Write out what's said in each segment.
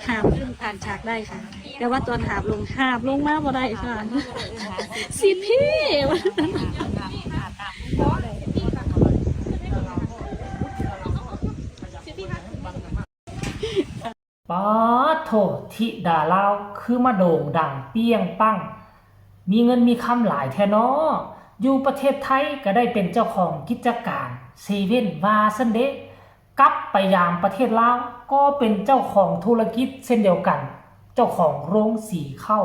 ຫາບຂຶ້ນຜ່ານສາກໄດ້ຄ່ະ ແຕ່ວ່າຕອນຫາບລົງ ຫາບລົງມາບໍ່ໄດ້ຄ່ະ ສິດພີ້. ປາດໂທ້ ທິດາລາວຄືມາໂດ່ງດັງປ່ຽງປັງ ມີເງິນມີຄຳຫຼາຍແທ້ນໍ. ຢູ່ປະເທດໄທກໍໄດ້ເປັນເຈົ້າຂອງກິດຈະການເຊເວັ່ນວ່າຊັ້ນເດ. ກັບໄປຢາມປະເທດລາວ ກໍເປັນເຈົ້າຂອງທຸລະກິດເຊັ່ນດຽວກັນ ເຈົ້າຂອງໂຮງສີເຂົ້າ.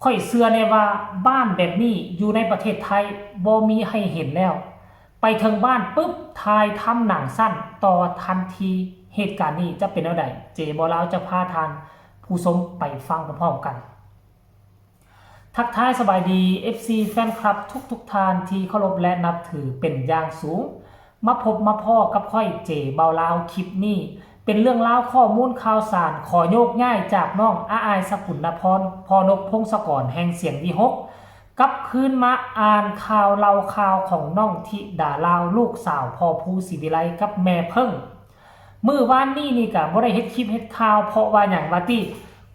ຂ້ອຍເຊື່ອແນ່ວ່າບ້ານແບບນີ້ຢູ່ໃນປະເທດໄທບໍ່ມີໃຫ້ເຫັນແລ້ວ. ໄປເຖິງບ້ານປຶບ ຖ່າຍທຳໜັງສັ້ນຕໍ່ທັນທີ. ເຫດການນີ້ຈະເປັນແນວໃດ ເຈເບົາລາວຈະພາທ່ານຜູ້ຊົມໄປຟັງພ້ອມໆກັນ. ທັກທາຍສະບາຍດີ ເອັຟຊີ ແຟນຄລັບທຸກໆທ່ານທີ່ເຄົາລົບ ແລະ ນັບຖືເປັນຢ່າງສູງ. ມາພົບມາພໍ້ກັບຂ້ອຍ ເຈເບົາລາວ. ຄລິບນີ້ເປັນເລື່ອງລາວ ຂໍ້ມູນຂ່າວສານ ຂໍໂຍກຍ້າຍຈາກນ້ອງອາອາຍ ສະກຸນນະພອນ ພໍ່ນົກ ພົງສະກອນ ແຫ່ງສຽງວີຫົກ ກັບຄືນມາອ່ານຂ່າວເລົ່າຂ່າວຂອງນ້ອງທິດາລາວ ລູກສາວພໍ່ພູສີວິໄລ ກັບແມ່ເພິ່ງ. ມື້ວານນີ້ນີ້ກະບໍ່ໄດ້ເຮັດຄລິບເຮັດຂ່າວ ເພາະວ່າຫຍັງວ່າຕິ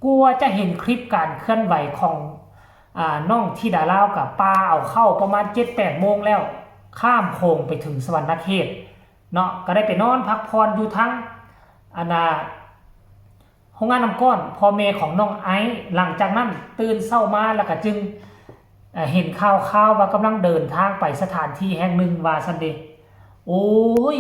ກວ່າຈະເຫັນຄລິບການເຄື່ອນໄຫວຂອງ ອາ ນ້ອງທິດາລາວກະປາເອົາເຂົ້າປະມານເຈັດແປດໂມງແລ້ວ ຂ້າມໂຂງໄປເຖິງສະຫວັນນະເຂດເນາະ ກະໄດ້ໄປນອນພັກຜ່ອນຢູ່ທາງ ອັນນ່າ ໂຮງງານນ້ຳກ້ອນ ພໍ່ແມ່ຂອງນ້ອງໄອ. ຫຼັງຈາກນັ້ນຕື່ນເຊົ້າມາແລ້ວກະຈຶ່ງ ເຫັນຂ່າວໆວ່າກຳລັງເດີນທາງໄປສະຖານທີ່ແຫ່ງໜຶ່ງວ່າຊັ້ນເດ. ໂອ້ຍ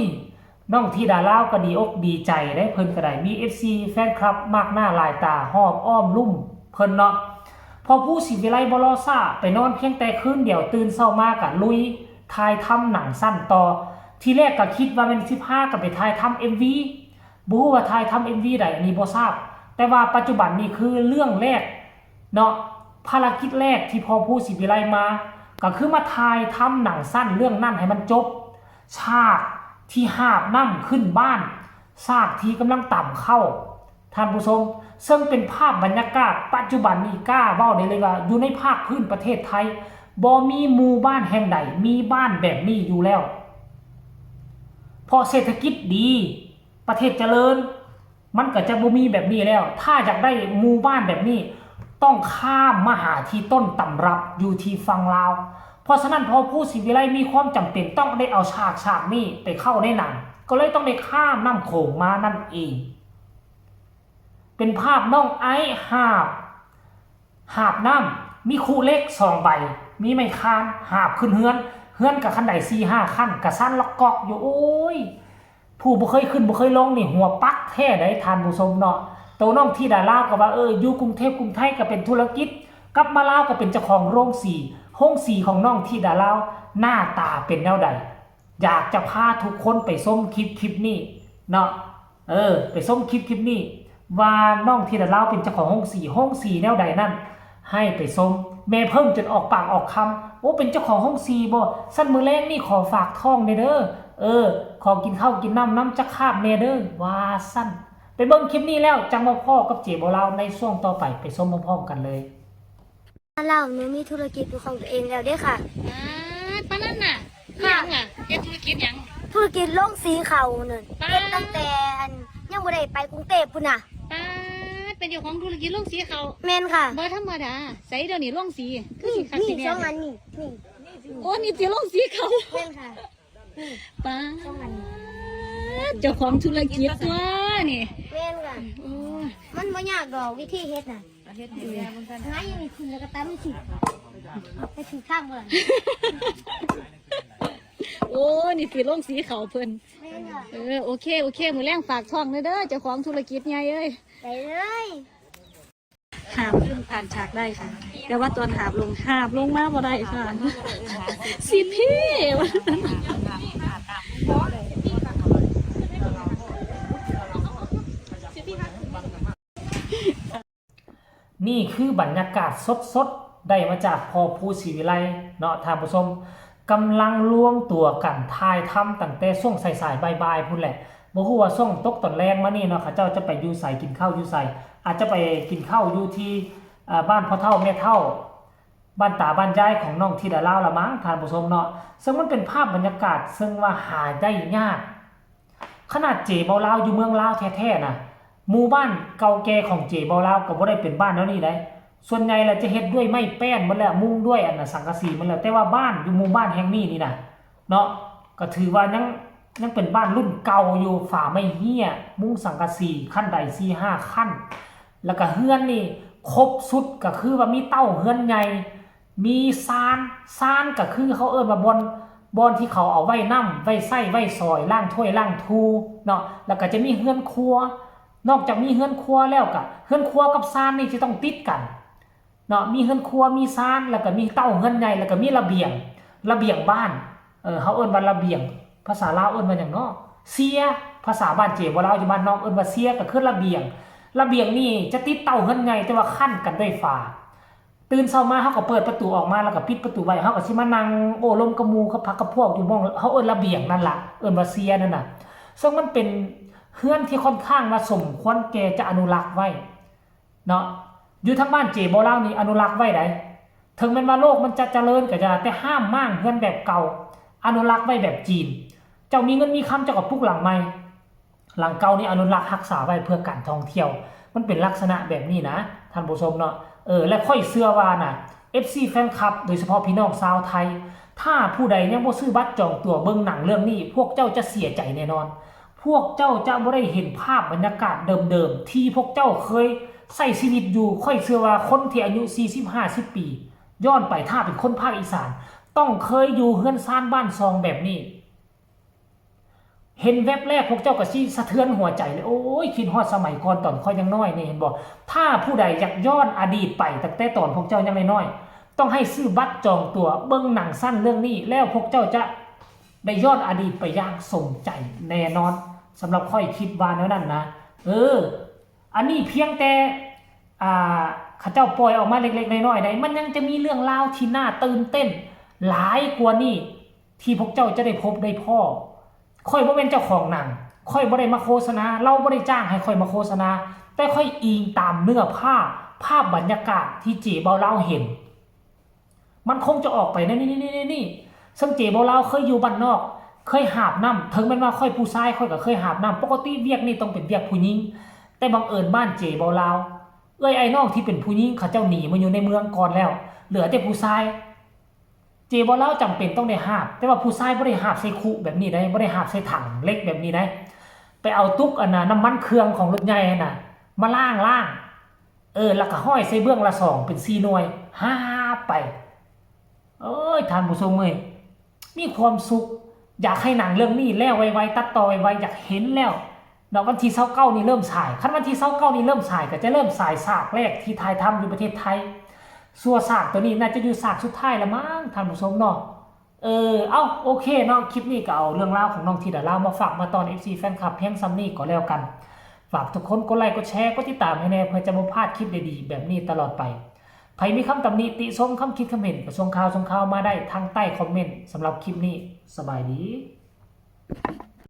ນ້ອງທິດາລາວກໍດີອົກດີໃຈເດ້ ເພິ່ນກໍໄດ້ມີເອັຟຊີແຟນຄລັບມາກໜ້າຫຼາຍຕາ ຮອບອ້ອມລຸ່ມເພິ່ນເນາະ. ພໍ່ພູສີວິໄລບໍ່ລໍຊ້າ ໄປນອນພຽງແຕ່ຄືນດຽວ ຕື່ນເຊົ້າມາກໍລຸຍຖ່າຍທຳໜັງສັ້ນຕໍ່. ທີແລກກໍຄິດວ່າແມ່ນຊິພາກັນໄປຖ່າຍທຳເອັມວີ ບໍ່ຮູ້ວ່າຖ່າຍທຳເອັມວີໃດ ອັນນີ້ບໍ່ຊາບ ແຕ່ວ່າປັດຈຸບັນນີ້ຄືເລື່ອງແລກເນາະ ພາລະກິດແລກທີ່ພໍ່ພູສີວິໄລມາ ກໍຄືມາຖ່າຍທຳໜັງສັ້ນເລື່ອງນັ້ນໃຫ້ມັນຈົບ. ສາກທີ່ຫາບນ້ຳຂຶ້ນບ້ານ ສາກທີ່ກຳລັງຕຳເຂົ້າ ທ່ານຜູ້ຊົມ ເຊິ່ງເປັນພາບບັນຍາກາດປັດຈຸບັນນີ້ ກ້າເວົ້າໄດ້ເລີຍວ່າ ຢູ່ໃນພາກພື້ນປະເທດໄທ ບໍ່ມີໝູ່ບ້ານແຫ່ງໃດມີບ້ານແບບນີ້ຢູ່ແລ້ວ ເພາະເສດຖະກິດດີ ປະເທດຈະເລີນ ມັນກໍຈະບໍ່ມີແບບນີ້ແລ້ວ. ຖ້າຢາກໄດ້ໝູ່ບ້ານແບບນີ້ ຕ້ອງຂ້າມມາຫາທີ່ຕົ້ນຕຳລັບຢູ່ທີ່ຝັ່ງລາວ. ເພາະສະນັ້ນ ພໍ່ພູສີວິໄລມີຄວາມຈຳເປັນຕ້ອງໄດ້ເອົາສາກສາກນີ້ໄປເຂົ້າໃນໜັງ ກໍເລີຍຕ້ອງໄດ້ຂ້າມນ້ຳໂຂງມານັ້ນເອງ. ເປັນພາບນ້ອງໄອຫາບ ຫາບນ້ຳ ມີຄຸເຫຼັກສອງໃບ ມີໄມ້ຄານ ຫາບຂຶ້ນເຮືອນ ເຮືອນກະຂັ້ນໄດສີ່ຫ້າຂັ້ນ ກະສັ່ນລັອກກອກຢູ່. ໂອ້ຍ ຜູ້ບໍ່ເຄີຍຂຶ້ນບໍ່ເຄີຍລົງນີ້ ຫົວປັກແທ້ໃດ໋ທ່ານຜູ້ຊົມເນາະ. ໂຕນ້ອງທິດາລາວກໍວ່າ ເອີ ຢູ່ກຸງເທບກຸງໄທກໍເປັນທຸລະກິດ ກັບມາລາວກໍເປັນເຈົ້າຂອງໂຮງສີ. ໂຮງສີຂອງນ້ອງທິດາລາວໜ້າຕາເປັນແນວໃດ? ຢາກຈະພາທຸກຄົນໄປຊົມຄລິບ ຄລິບນີ້ເນາະ. ເອີ ໄປຊົມຄລິບ ຄລິບນີ້ ວ່ານ້ອງທິດາລາວເປັນເຈົ້າຂອງໂຮງສີ ໂຮງສີແນວໃດນັ້ນ ໃຫ້ໄປຊົມ. ແມ່ເພິ່ງຈົນອອກປາກອອກຄຳ ໂອ້ ເປັນເຈົ້າຂອງໂຮງສີບໍ? ຊັ້ນມື້ແລງນີ້ຂໍຝາກທ້ອງແດ່ເດີ ເອີ ຂໍກິນເຂົ້າກິນນ້ຳນຳຈັກຄາບແດ່ເດີ ວ່າຊັ້ນ. ໄປເບິ່ງຄລິບນີ້ແລ້ວຈັ່ງມາພໍ້ກັບເຈເບົາລາວໃນຊ່ວງຕໍ່ໄປ ໄປຊົມພ້ອມໆກັນເລີຍ. ລາວ ໜູມີທຸລະກິດເປັນຂອງຕົວເອງແລ້ວເດ້ຄ່ະ. ປາດ ປານນັ້ນນະ? ອີຫຍັງລະ? ເຮັດທຸລະກິດຫຍັງ? ທຸລະກິດໂຮງສີເຂົ້ານັ້ນ. ປາດ ເຮັດຕັ້ງແຕ່ ອັນ ຍັງບໍ່ໄດ້ໄປກຸງເທບພຸ້ນນະ. ປາດ ເປັນເຈົ້າຂອງທຸລະກິດໂຮງສີເຂົ້າ? ແມ່ນຄ່ະ. ບໍ່ທຳມະດາ. ໃສດຽວນີ້ໂຮງສີ ຄືຊິຄັກຊິແນ່? ນີ້ ນີ້ສອງອັນນີ້ ນີ້. ໂອ້ ນີ້ຕິໂຮງສີເຂົ້າ? ແມ່ນຄ່ະ. ນີ້ ປາດ ສອງອັນນີ້ ເຈົ້າຂອງທຸລະກິດຕົວະນີ້. ແມ່ນຄ່ະ. ໂອ້ ມັນບໍ່ຍາກດອກ ວິທີເຮັດນະ. ຫາຢູ່ນີ້ຂຶ້ນແລ້ວກໍຕຳຊິ ໄປຖືກທາງບໍ່ລະ? ໂອ້ ນີ້ຊິລົງສີເຂົ້າເພິ່ນ. ແມ່ນລະ. ເອີ ໂອເຄ ໂອເຄ ມື້ແລງຝາກທ້ອງເດີ ເຈົ້າຂອງທຸລະກິດໃຫຍ່ເອີຍ. ໄດ້ເລີຍ. ຫາບຂຶ້ນຜ່ານສາກໄດ້ຄ່ະ ແຕ່ວ່າຕອນຫາບລົງ ຫາບລົງມາບໍ່ໄດ້ຄ່ະ. ສິດພີ້. ນີ້ຄືບັນຍາກາດສົດໆ ໄດ້ມາຈາກພໍ່ພູສີວິໄລເນາະທ່ານຜູ້ຊົມ ກຳລັງລວມຕົວກັນຖ່າຍທຳຕັ້ງແຕ່ຊ່ວງສາຍໆ ບ່າຍໆ ພຸ້ນແຫຼະ. ບໍ່ຮູ້ວ່າຊ່ວງຕົກຕອນແລງມານີ້ເນາະ ເຂົາເຈົ້າຈະໄປຢູ່ໃສ ກິນເຂົ້າຢູ່ໃສ ອາດຈະໄປກິນເຂົ້າຢູ່ທີ່ ເອີ ບ້ານພໍ່ເຖົ້າແມ່ເຖົ້າ ບ້ານຕາບ້ານຍາຍຂອງນ້ອງທິດາລາວລະມັງທ່ານຜູ້ຊົມເນາະ. ເຊິ່ງມັນເປັນພາບບັນຍາກາດເຊິ່ງວ່າຫາໄດ້ຍາກ ຂະໜາດເຈເບົາລາວຢູ່ເມືອງລາວແທ້ໆນະ ໝູ່ບ້ານເກົ່າແກ່ຂອງເຈເບົາລາວກໍບໍ່ໄດ້ເປັນບ້ານແນວນີ້ໃດ໋. ສ່ວນໃຫຍ່ແລ້ວຈະເຮັດດ້ວຍໄມ້ແປ້ນໝົດແລ້ວ, ມຸງດ້ວຍອັນນ່າສັງກະສີໝົດແລ້ວ. ແຕ່ວ່າບ້ານຢູ່ໝູ່ບ້ານແຫ່ງນີ້ນີ້ນະເນາະ ກໍຖືວ່າຍັງ ຍັງເປັນບ້ານລຸ້ນເກົ່າຢູ່, ຝາໄມ້ເຮ້ຍ, ມຸງສັງກະສີ, ຂັ້ນໄດສີ່ຫ້າຂັ້ນ. ແລ້ວກໍເຮືອນນີ້ຄົບຊຸດ, ກໍຄືວ່າມີເຕົ້າເຮືອນໃຫຍ່, ມີຊານ, ຊານກໍຄືເຂົາເອີ້ນວ່າບ່ອນ ບ່ອນທີ່ເຂົາເອົາໄວ້ນ້ຳ ໄວ້ໃຊ້ໄວ້ສອຍ ລ້າງຖ້ວຍລ້າງຖູເນາະ. ແລ້ວກໍຈະມີເຮືອນຄົວ, ນອກຈາກມີເຮືອນຄົວແລ້ວກໍ ເຮືອນຄົວກັບຊານນີ້ຈະຕ້ອງຕິດກັນເນາະ, ມີເຮືອນຄົວ ມີຊານ ແລ້ວກໍມີເຕົ້າເຮືອນໃຫຍ່ ແລ້ວກໍມີລະບຽງ, ລະບຽງບ້ານ ເອີ ເຮົາເອີ້ນວ່າລະບຽງ. ພາສາລາວເອີ້ນວ່າຫຍັງເນາະ? ເຊຍ. ພາສາບ້ານເຈບໍ່ລາວ ຢູ່ບ້ານນອກເອີ້ນວ່າເຊຍ ກໍຄືລະບຽງ. ລະບຽງນີ້ຈະຕິດເຕົ້າເຮືອນໃຫຍ່ ແຕ່ວ່າຂັ້ນກັນດ້ວຍຝາ. ຕື່ນເຊົ້າມາເຮົາກໍເປີດປະຕູອອກມາ ແລ້ວກໍປິດປະຕູໄວ້, ເຮົາກໍຊິມານັ່ງໂອ້ລົມກັບໝູ່ກັບພັກກັບພວກຢູ່ໝ່ອງ ເຮົາເອີ້ນລະບຽງນັ້ນລະ, ເອີ້ນວ່າເຊຍນັ້ນນະ. ເຊິ່ງມັນເປັນເຮືອນທີ່ຄ່ອນຂ້າງວ່າສົມຄວນແກ່ຈະອະນຸລັກໄວ້ເນາະ. ຢູ່ທາງບ້ານເຈບໍ່ລາວນີ້ອະນຸລັກໄວ້ໃດ໋. ເຖິງແມ່ນວ່າໂລກມັນຈະຈະເລີນກໍຢ່າ, ແຕ່ຫ້າມມ້າງເຮືອນແບບເກົ່າ, ອະນຸລັກໄວ້ແບບຈີນ. ເຈົ້າມີເງິນມີຄຳ ເຈົ້າກໍປຸກຫຼັງໃໝ່. ຫຼັງເກົ່ານີ້ອະນຸລັກຮັກສາໄວ້ເພື່ອການທ່ອງທ່ຽວ, ມັນເປັນລັກສະນະແບບນີ້ນະທ່ານຜູ້ຊົມເນາະ. ເອີ ແລະ ຂ້ອຍເຊື່ອວ່ານະ ເອັຟຊີ ແຟນຄລັບ ໂດຍສະເພາະພີ່ນ້ອງຊາວໄທ, ຖ້າຜູ້ໃດຍັງບໍ່ຊື້ບັດຈອງຕົ໋ວເບິ່ງໜັງເລື່ອງນີ້ ພວກເຈົ້າຈະເສຍໃຈແນ່ນອນ. ພວກເຈົ້າຈະບໍ່ໄດ້ເຫັນພາບບັນຍາກາດເດີມໆ ທີ່ພວກເຈົ້າເຄີຍໃຊ້ຊີວິດຢູ່. ຂ້ອຍເຊື່ອວ່າຄົນທີ່ອາຍຸສີ່ສິບ ຫ້າສິບປີ ຍ້ອນໄປ, ຖ້າເປັນຄົນພາກອີສານ ຕ້ອງເຄີຍຢູ່ເຮືອນຊານບ້ານຊ່ອງແບບນີ້. ເຫັນແວັບແລກພວກເຈົ້າກໍຊິສະເທືອນຫົວໃຈເລີຍ. ໂອ້ຍ ຄິດຮອດສະໄໝກ່ອນຕອນຂ້ອຍຍັງນ້ອຍນີ້ ເຫັນບໍ່? ຖ້າຜູ້ໃດຢາກຍ້ອນອະດີດໄປຕັ້ງແຕ່ຕອນພວກເຈົ້າຍັງນ້ອຍໆ ຕ້ອງໃຫ້ຊື້ບັດຈອງຕົ໋ວເບິ່ງໜັງສັ້ນເລື່ອງນີ້ ແລ້ວພວກເຈົ້າຈະໄດ້ຍ້ອນອະດີດໄປຢ່າງສົມໃຈແນ່ນອນ. ສຳລັບຂ້ອຍຄິດວ່າແນວນັ້ນນະ. ເອີ ອັນນີ້ພຽງແຕ່ ອ່າ ເຂົາເຈົ້າປ່ອຍອອກມາເລັກໆນ້ອຍໆໃດ໋, ມັນຍັງຈະມີເລື່ອງລາວທີ່ໜ້າຕື່ນເຕັ້ນຫຼາຍກວ່ານີ້ ທີ່ພວກເຈົ້າຈະໄດ້ພົບໄດ້ພໍ້. ຂ້ອຍບໍ່ແມ່ນເຈົ້າຂອງໜັງ, ຂ້ອຍບໍ່ໄດ້ມາໂຄສະນາ, ລາວບໍ່ໄດ້ຈ້າງໃຫ້ຂ້ອຍມາໂຄສະນາ, ແຕ່ຂ້ອຍອີງຕາມເນື້ອຜ້າ, ພາບບັນຍາກາດທີ່ເຈເບົາລາວເຫັນ. ມັນຄົງຈະອອກໄປແນວນີ້ໆໆ ເຊິ່ງເຈເບົາລາວເຄີຍຢູ່ບ້ານນອກ, ເຄີຍຫາບນ້ຳ, ເຖິງແມ່ນວ່າຂ້ອຍຜູ້ຊາຍ ຂ້ອຍກໍເຄີຍຫາບນ້ຳ. ປົກກະຕິວຽກນີ້ຕ້ອງເປັນວຽກຜູ້ຍິງ, ແຕ່ບັງເອີນບ້ານເຈເບົາລາວ ເອື້ອຍອ້າຍນ້ອງທີ່ເປັນຜູ້ຍິງ ເຂົາເຈົ້າໜີມາຢູ່ໃນເມືອງກ່ອນແລ້ວ, ເຫຼືອແຕ່ຜູ້ຊາຍ. ເຈບໍ່ລາວຈຳເປັນຕ້ອງໄດ້ຫາບ, ແຕ່ວ່າຜູ້ຊາຍບໍ່ໄດ້ຫາບໃສ່ຄຸແບບນີ້ໃດ, ບໍ່ໄດ້ຫາບໃສ່ຖັງເຫຼັກແບບນີ້ໃດ. ໄປເອົາຕຸກອັນນ່າ ນ້ຳມັນເຄື່ອງຂອງລົດໃຫຍ່ຫັ້ນນະ ມາລ້າງໆ ເອີ ແລ້ວກໍຫ້ອຍໃສ່ເບື້ອງລະສອງເປັນສີ່ໜ່ວຍ ຫາບໄປ. ເອີຍ ທ່ານຜູ້ຊົມເອີຍ ມີຄວາມສຸກ, ຢາກໃຫ້ໜັງເລື່ອງນີ້ແລ້ວໄວໆ ຕັດຕໍ່ໄວໆ, ຢາກເຫັນແລ້ວ. ເນາະ ວັນທີຊາວເກົ້ານີ້ເລີ່ມສາຍ, ຄັນວັນທີຊາວເກົ້ານີ້ເລີ່ມສາຍ ກໍຈະເລີ່ມສາຍສາກແລກທີ່ຖ່າຍທຳຢູ່ປະເທດໄທ. ສ່ວນສາກໂຕນີ້ໜ້າຈະຢູ່ສາກສຸດທ້າຍລະມັ້ງທ່ານຜູ້ຊົມເນາະ. ເອີ ເອົ້າ ໂອເຄເນາະ, ຄລິບນີ້ກໍເອົາເລື່ອງລາວຂອງນ້ອງທິດາລາວມາຝາກມາຕ້ອນເອັຟຊີແຟນຄລັບພຽງສ່ຳນີ້ກໍແລ້ວກັນ. ຝາກທຸກຄົນກົດໄລກົດແຊ ກົດຕິດຕາມໃຫ້ແດ່ ເພື່ອຈະບໍ່ພາດຄລິບດີໆແບບນີ້ຕະຫຼອດໄປ. ໃຜມີຄຳຕຳນິຕິຊົມ ຄຳຄິດຄຳເຫັນ ກໍສົ່ງຂ່າວ ສົ່ງຂ່າວມາໄດ້ທາງໃຕ້ຄອມເມັນ. ສຳລັບຄລິບນີ້ ສະບາຍດີ.